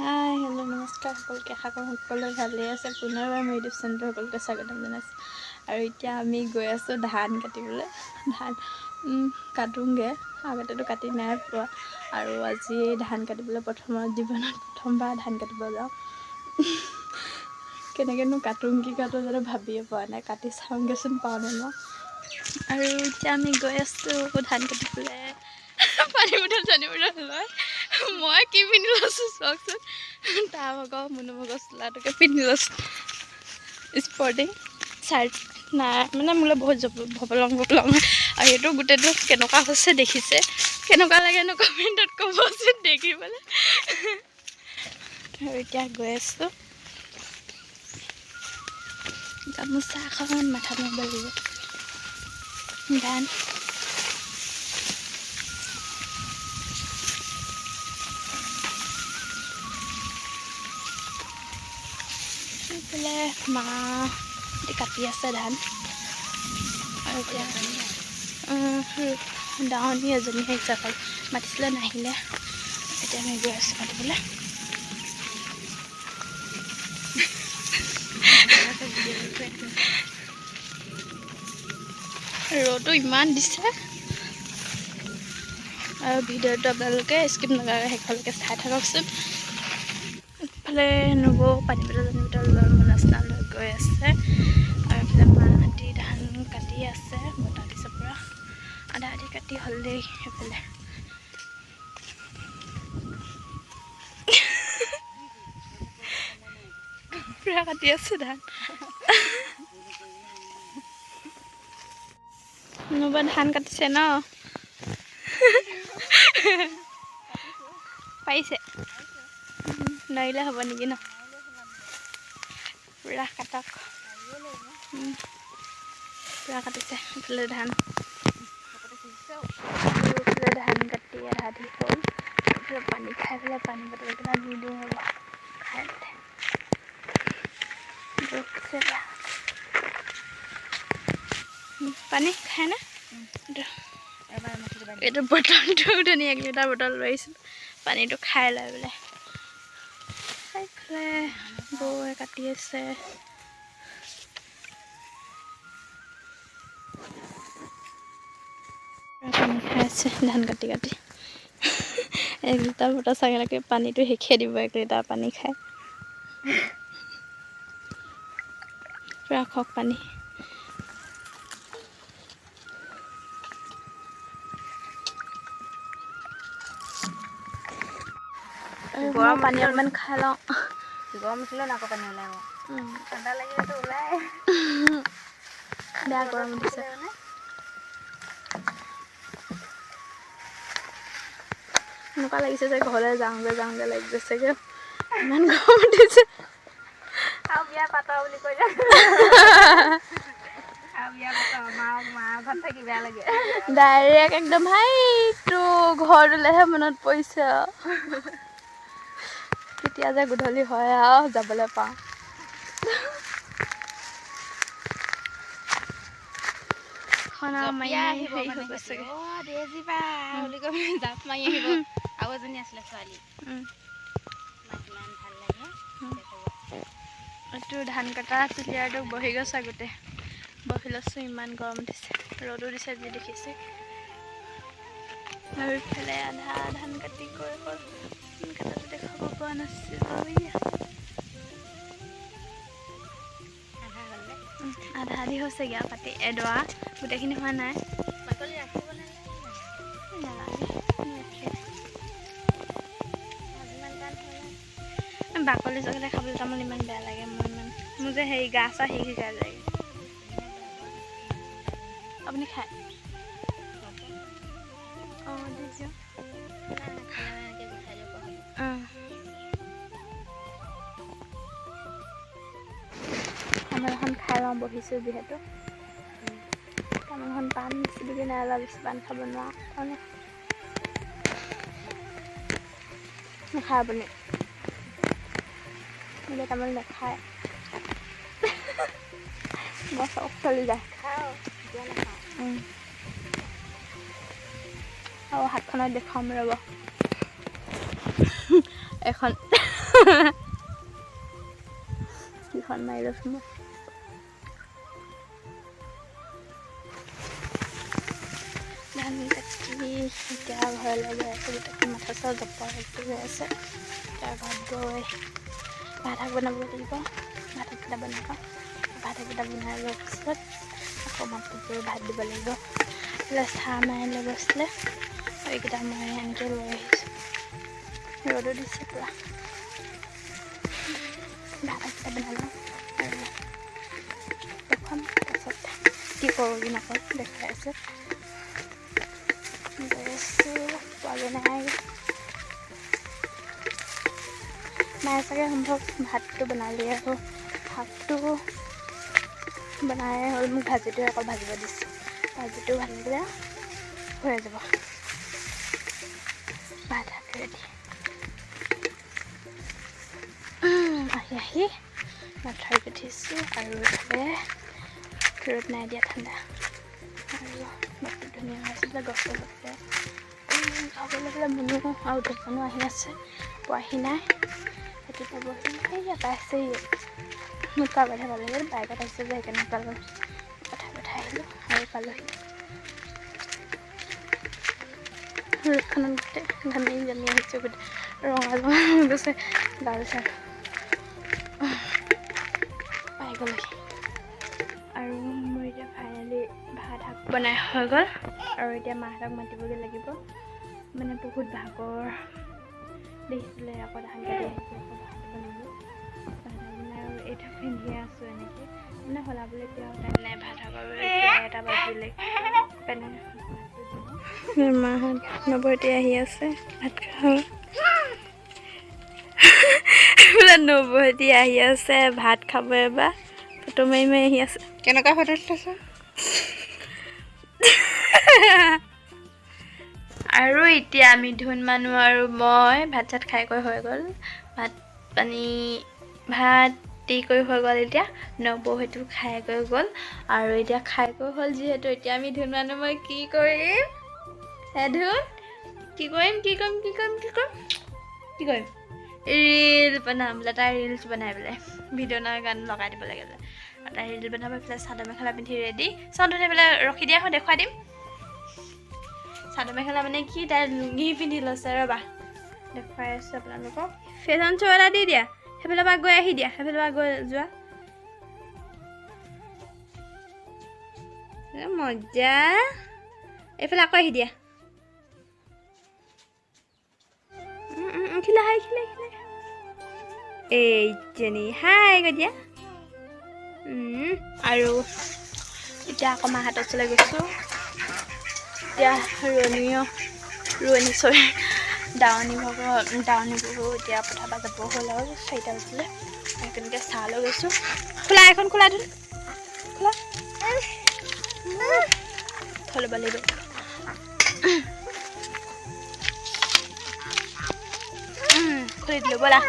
হাই, hello', নমস্কাৰ সকলোকে। আশা কৰোঁ সকলোৱে ভালেই আছে। পুনৰবাৰ মোৰ ইউটিউব চেনেলটো সকলোকে স্বাগতম জনাইছোঁ। আৰু এতিয়া আমি গৈ আছোঁ ধান কাটিবলৈ। ধান কাটোঁগৈ, আগতেতো কাটি নাই পোৱা। আৰু আজি ধান কাটিবলৈ প্ৰথমৰ জীৱনত প্ৰথমবাৰ ধান কাটিব যাওঁ। কেনেকৈনো কাটোঁ, কি কাটোঁ জানো ভাবিয়ে পোৱা নাই। কাটি চাওঁগৈচোন পাওঁ নে নোৱাৰোঁ। আৰু এতিয়া আমি গৈ আছোঁ ধান কাটিবলৈ। পানী বটল চানী বটল লৈ মই কি পিন্ধি লৈছোঁ চাওকচোন। তাৰ ভাগৰ মুনু ভাগৰ চোলাটোকে পিন্ধি লৈছোঁ, স্পৰ্টিং চাৰ্ট নাই মানে মোলৈ বহুত ভবলং ভবলং। আৰু এইটো গোটেইটো কেনেকুৱা হৈছে দেখিছে, কেনেকুৱা লাগেনো কমেণ্টত ক'বচোন দেখিবলৈ। আৰু এতিয়া গৈ আছোঁ। গামোচা এখন মাথাত মাৰিব লাগিব। ধান এইফালে মা কাটি আছে ধান। আৰু এতিয়া দাৱনী এজনী আহিছে, অকল মাতিছিলে, নাহিলে। এতিয়া আমি গৈ আছোঁ কাটিবলৈ। ৰ'দো ইমান দিছে। আৰু ভিডিঅ'টো আপোনালোকে স্কিপ নকৰাকৈ শেষলৈকে চাই থাককচোন। ইফালে নবৌ পানী বটল চানী বটল লৈ মোনা চোনা লৈ গৈ আছে। আৰু এইফালে মাহঁতি ধান কাটি আছে। বতাহ দিছে পূৰা, আধা আধি কাটি হ'ল দেই। সেইফালে পূৰা কাটি আছে ধান। কোনোবা ধান কাটিছে ন পাৰিছে, নোৱাৰিলে হ'ব নেকি ন? পূৰা কাটক, পূৰা কাটিছে। এইফালে ধান, এইফালে ধান কাটি আধা আধি হ'ল। এইফালে পানী খাই পেলাই পানী বটলকেইটা দি দিওঁ ৰ'ব, খাই পেলাই ৰখিছে। পানী খায়নে? এইটো বটলটো ধুনীয়া, 1 লিটাৰ বটল লৈ আহিছিলোঁ। পানীটো খাই লয় বোলে। এইফালে বৌৱে কাটি আছে। পানী খাই আছে ধান কাটি কাটি। 1 লিটাৰ বটল চাগে লাগে, পানীটো শেষে দিব 1 লিটাৰ পানী খাই। পূৰা খক পানী। গৰম পানী অকণমান খাই লওঁ। গৰম উঠিলেও নাকৰ পানী ওলাই, ঠাণ্ডা লাগিলেতো ওলাই। বেয়া গৰম উঠিছে। এনেকুৱা লাগিছে যে ঘৰলৈ যাওঁগৈ যাওঁগৈ লাগি গৈছেগৈ, ইমান গৰম উঠিছে। আৰু বিয়া পাতা বুলি কৈ আৰু বিয়া পাতা, মা মা ঘৰত থাকি বেয়া লাগে। ডাইৰেক্ট একদম ভাইটো ঘৰটোলৈহে মনত পৰিছে আৰু। কেতিয়া যে গধূলি হয় আৰু যাবলৈ পাওঁ। খানা মাৰি আহিব হেৰি হৈ মানে গৈছেগৈ। অ' দেজিবা বুলি কৈ পেলাই জাপ মাৰি আহিব। আৰু এজনী আছিলে ছোৱালী, আমাক ইমান ভাল লাগে। এইটো ধান কটা চুলিয়াৰটো বহি গৈছে গোটেই। বহি লৈছোঁ, ইমান গৰম উঠিছে, ৰ'দো দিছে যি দেখিছে। আৰু ইফালে আধা ধান কাটি গৈ হ'ল। ধান কটাটো দেখাব পৰা নাছিলোঁ। আধা হ'লে আধা আধি হৈছেগৈ আৰু কাটি, এডৰা গোটেইখিনি হোৱা নাই। বাকলি ৰাখিব নালাগে। যিমান টান হয়। বাকলি চাকলি খাবলৈ তামোল ইমান বেয়া লাগে মোৰ। ইমান মোৰ যে হেৰি গা চা শিক শিকাই যায়। আপুনি খায়? অঁ, দি দিয়ক। অঁ, তামোল এখন খাই লওঁ, বহিছোঁ যিহেতু। তামোলখন পাণ বেছি নাই অলপ, বেছি পাণ খাব নোৱাৰোঁ তাৰমানে। নাখায় আপুনি? মোলৈ তামোল নাখায়, মই চব চলি যায়। খাওঁ, এতিয়া নাখাওঁ। আৰু হাতখনত দেখুৱাম ৰ'ব। এখন কিখন মাৰি লৈছোঁ মই। ধান কাটি এতিয়া ঘৰলৈ গৈ আছোঁ। গোটেইখন মাথা চাথা জপৰ হৈ আছে। এতিয়া ঘৰত গৈ ভাত শাক বনাব লাগিব। ভাত শাককেইটা বনাব, ভাত শাককেইটা বনাই লোৱাৰ পিছত আকৌ মাটিত ভাত দিব লাগিব। এইফালে চাহ মায়ে লৈ গৈছিলে, এইকেইটা মই এনেকৈ লৈ আহিছোঁ। ৰ'দো দিছে পূৰা। ভাত শাককেইটা বনাই লওঁ আৰু দেখুৱাম তাৰপাছত কি কৰোঁ কি নকৰোঁ দেখুৱাই আছে। গৈ আছোঁ, পোৱাগৈ নাই। মায়ে চাগে সম্ভৱ ভাতটো বনালে আৰু শাকটো বনাই হ'ল। মোক ভাজিটোৱে অকল ভাজিব দিছে। ভাজিটো ভাজিলে হৈ যাব, ভাত শাক ৰেডি। আহি আহি মাথাউৰিত উঠিছোঁ আৰু এইফালে ৰ'দ নাই দিয়া, ঠাণ্ডা আৰু বতৰটো ধুনীয়া হৈ আছিলে। গছ চছ খাবলৈ পেলাই মুনু আৰু ধুপনো আহি আছে, পোৱাহি নাই। ৰাতিপুৱা বহি সেয়া পাইছেহি। মোক আগতহে পালেগৈ, বাইকত আহিছে যে সেইকাৰণে পালোঁ। পঠাই পঠাই আহিলোঁ আৰু পালোহি। ৰ'দখনত গোটেই ঘামি জামি আহিছোঁ, গোটেই ৰঙা ৰঙা হৈ গৈছে গাল চাল। পাই গ'লোহি আৰু মোৰ এতিয়া ফাইনেলি ভাত শাক বনাই হৈ গ'ল। আৰু এতিয়া মাহঁতক মাতিবগৈ লাগিব। মানে বহুত ভাগৰ দেখিছিলে, আকৌ ধান কাটি আহিছোঁ, আকৌ ভাত বনালোঁ। ভাত বনাই আৰু এইটো পিন্ধিয়ে আছোঁ এনেকৈ, মানে সলাবলৈ এতিয়াও টাইম নাই। ভাত শাকৰ এটা বাজিলে, সেইকাৰণে মাহঁত নবৌহঁতে আহি আছে ভাত খাব। বোলে নবৌহঁতে আহি আছে ভাত খাব, এবাৰ ফটো মাৰি মাৰি আহি আছে। কেনেকুৱা ফটো তুলিছ? আৰু এতিয়া আমি ধুন মানুহ আৰু মই ভাত চাত খাই কৰি হৈ গ'ল। ভাত পানী ভাত দি কৰি হৈ গ'ল। এতিয়া নবৌ সেইটো খাই কৰি গ'ল। আৰু এতিয়া খাই কৰি হ'ল যিহেতু, এতিয়া আমি ধুন মানুহ মই কি কৰিম হে ধুন? কি কৰিম কি কৰিম কি কৰিম কি কৰিম কি কৰিম? ৰিল বনাম বোলে। তাই ৰিলচ বনাই পেলাই ভিডিঅ' না গান লগাই দিব লাগে বোলে। তাই ৰিল বনাব। এইফালে চাদৰ মেখেলা পিন্ধি ৰেডি। চাওঁ ধুন, এইফালে ৰখি দিয়া, হয় দেখুৱাই দিম। চাদৰ মেখেলা মানে কি, তাই লুঙি পিন্ধি লৈছে। ৰ'বা দেখুৱাই আছোঁ আপোনালোকক। ফেশ্বন শ্ব' এটা দি দিয়া, সেইফালৰ পৰা গৈ আহি দিয়া, সেইফালৰ পৰা গৈ যোৱা। মজা, এইফালে আকৌ আহি দিয়া। খিলা হাই খিলা খিলা, এইজনী হাই কৈ দিয়া। আৰু এতিয়া আকৌ মাহঁতৰ ওচৰলৈ গৈছোঁ। এতিয়া ৰোৱনীও ৰোৱনী চৰি দাৱনী ভাগৰ দাৱনীবোৰ এতিয়া পথাৰ পৰা যাব হ'ল আৰু 4টা বাজিলে। সেইকাৰণে চাহ লৈ গৈছোঁ। খোলা এখন খোলা ধুন খোলা থৈ ল'ব লাগিব। খুলি দিলোঁ ব'লা।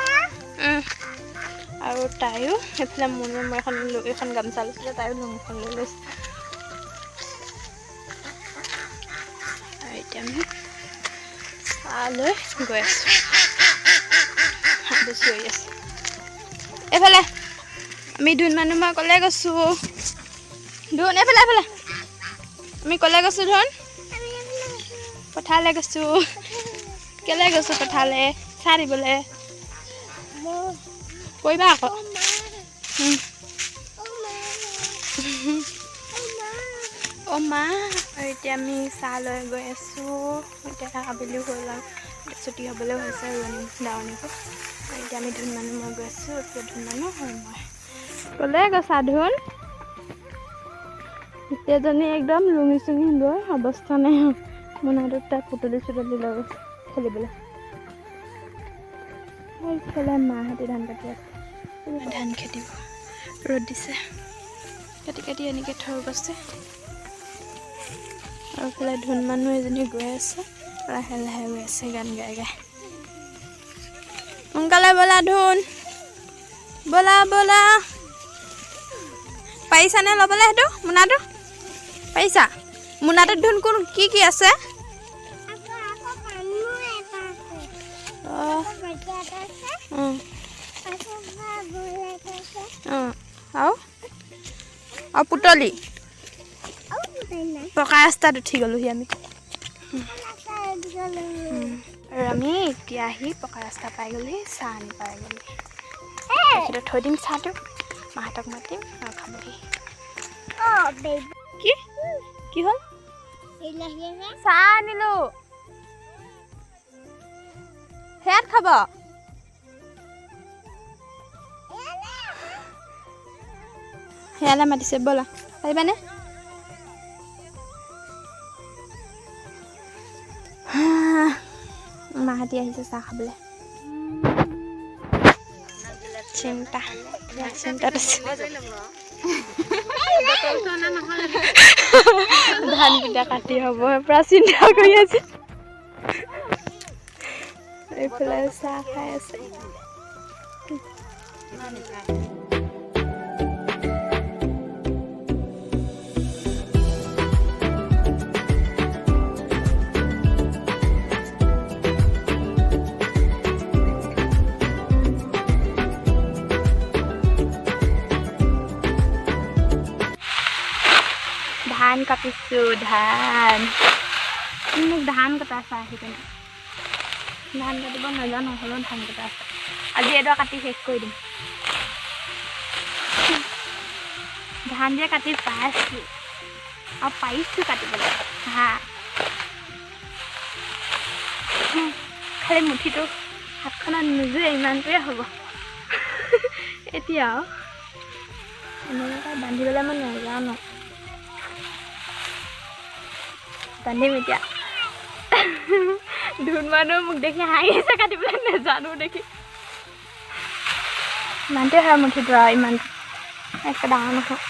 আৰু তাইও এইফালে মুনুৱে মই এখন গামোচা লৈছিলে, তাইও লুঙিখন লৈ লৈছে। আৰু এতিয়া আমি চাহ লৈ গৈ আছোঁ। হাঁহটো চিঞৰি আছে। এইফালে আমি ধুন মানুহ মই ক'লে গৈছোঁ ধুন, এইফালে এইফালে আমি ক'লে গৈছোঁ ধুন? পথাৰলৈ গৈছোঁ। কেলৈ গৈছোঁ পথাৰলৈ? চাহ দিবলৈ কৰিবা আকৌ। অ' মা। আৰু এতিয়া আমি চাহ লৈ গৈ আছোঁ। এতিয়া আবেলিও হ'ল আৰু ছুটি হ'বলৈও হৈছে ৰোৱনী দাৱনীবোৰ। আৰু এতিয়া আমি ধুন মানুহ মই গৈ আছোঁ। এতিয়া ধুন মানুহ আৰু মই ক'লৈ গৈছা ধুন? গোটেইজনী একদম লুঙি চুঙি লৈ অৱস্থা নাই। মোনাটোত তাই পুতলি চুতলি লৈ গৈছে খেলিবলৈ। এইফালে মাহঁতে ধান কাটি আছে। ধান খেতিব ৰ'দ দিছে, কাটি কাটি এনেকৈ থৈ গৈছে। আৰু এইফালে ধুন মানুহ এজনী গৈ আছে, লাহে লাহে গৈ আছে গান গাই গাই। সোনকালে ব'লা ধুন, ব'লা ব'লা। পাৰিছানে ল'বলৈ সেইটো মোনাটো? পাৰিছা? মোনাটোত ধুন কোন কি কি আছে? অঁ। আৰু আৰু পুতলি পকা ৰাস্তাত উঠি গ'লোহি আমি। আৰু আমি এতিয়া আহি পকা ৰাস্তা পাই গ'লোহি, চাহ আনি পাই গ'লোহি। তেখেতে থৈ দিম চাহটো, মাহঁতক মাতিম আৰু খাবহি। কি কি হ'ল? চাহ আনিলো, সেয়াত খাব। সেয়ালৈ মাতিছে, ব'লা, পাৰিবানে? মাহঁতি আহিছে চাহ খাবলৈ। চিন্তা চিন্তাত আছে। ধানকেইটা কাটি হ'ব পুৰা চিন্তা কৰি আছে। এইফালে চাহ খাই আছে। ধান কাটিছো, ধান। মোক ধান কটা আছে আহি পিনে। ধান কাটিব নাজানো, হ'লেও ধান কটা আছে। আজি এডৰা কাটি শেষ কৰি দিম। ধান যে কাটি পাইছোঁ আৰু পাৰিছোঁ কাটিবলৈ। হা, খালি মুঠিটো হাতখনত নোজোৰে, ইমানটোৱে হ'ব এতিয়া। আৰু এনেকৈ বান্ধিবলৈ মই নাজানো, বান্ধিম এতিয়া। ধুন মানুহ মোক দেখি হাঁহিছে, কাটিবলৈ নাজানো দেখি। ইমানটোৱে হয় মুঠিটো, আৰু ইমান একে ডাঙৰ নহয়।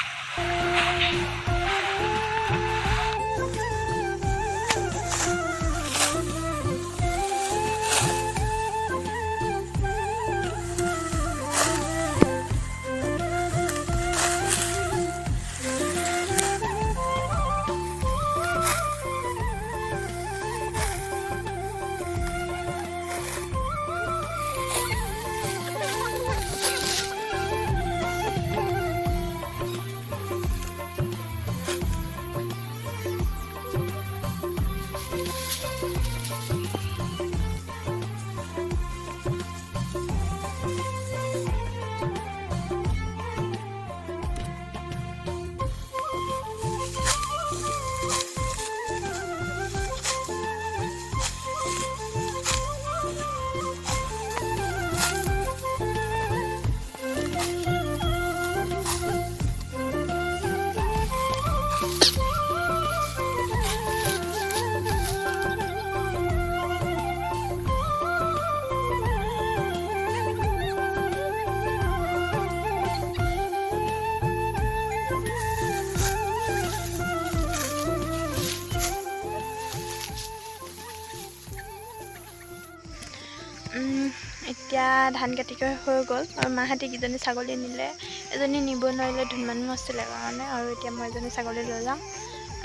এতিয়া ধান কাটি কৰি হৈ গ'ল আৰু মাহঁতে কেইজনী ছাগলী নিলে, এজনী নিব নোৱাৰিলে, ধুন মানুহ আছিলে কাৰণে। আৰু এতিয়া মই এজনী ছাগলী লৈ যাওঁ।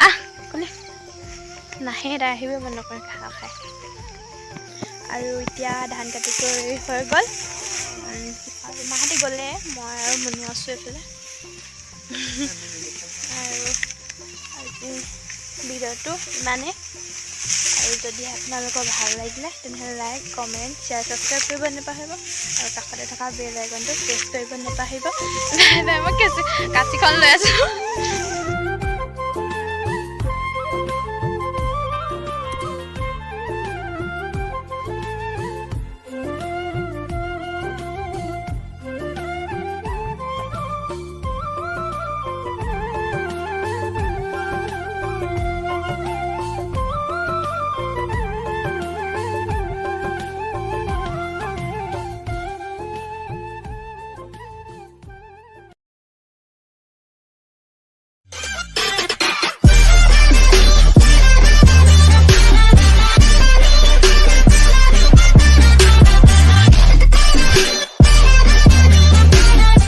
আহ ক'লে নাহে, তাই আহিব মন নকৰে ঘাঁহ খাই। আৰু এতিয়া ধান কাটি কৰি হৈ গ'ল আৰু মাহঁতে গ'লে, মই আৰু মুনু আছোঁ এইফালে। আৰু আজি ভিডিঅ'টো ইমানেই। আৰু যদি আপোনালোকৰ ভাল লাগিলে তেনেহ'লে লাইক, কমেণ্ট, শ্বেয়াৰ, ছাবস্ক্ৰাইব কৰিব নাপাহৰিব আৰু কাষতে থকা বেল আইকনটো প্ৰেছ কৰিব নাপাহৰিব। Bye bye. মই কাঁচিখন লৈ আছোঁ।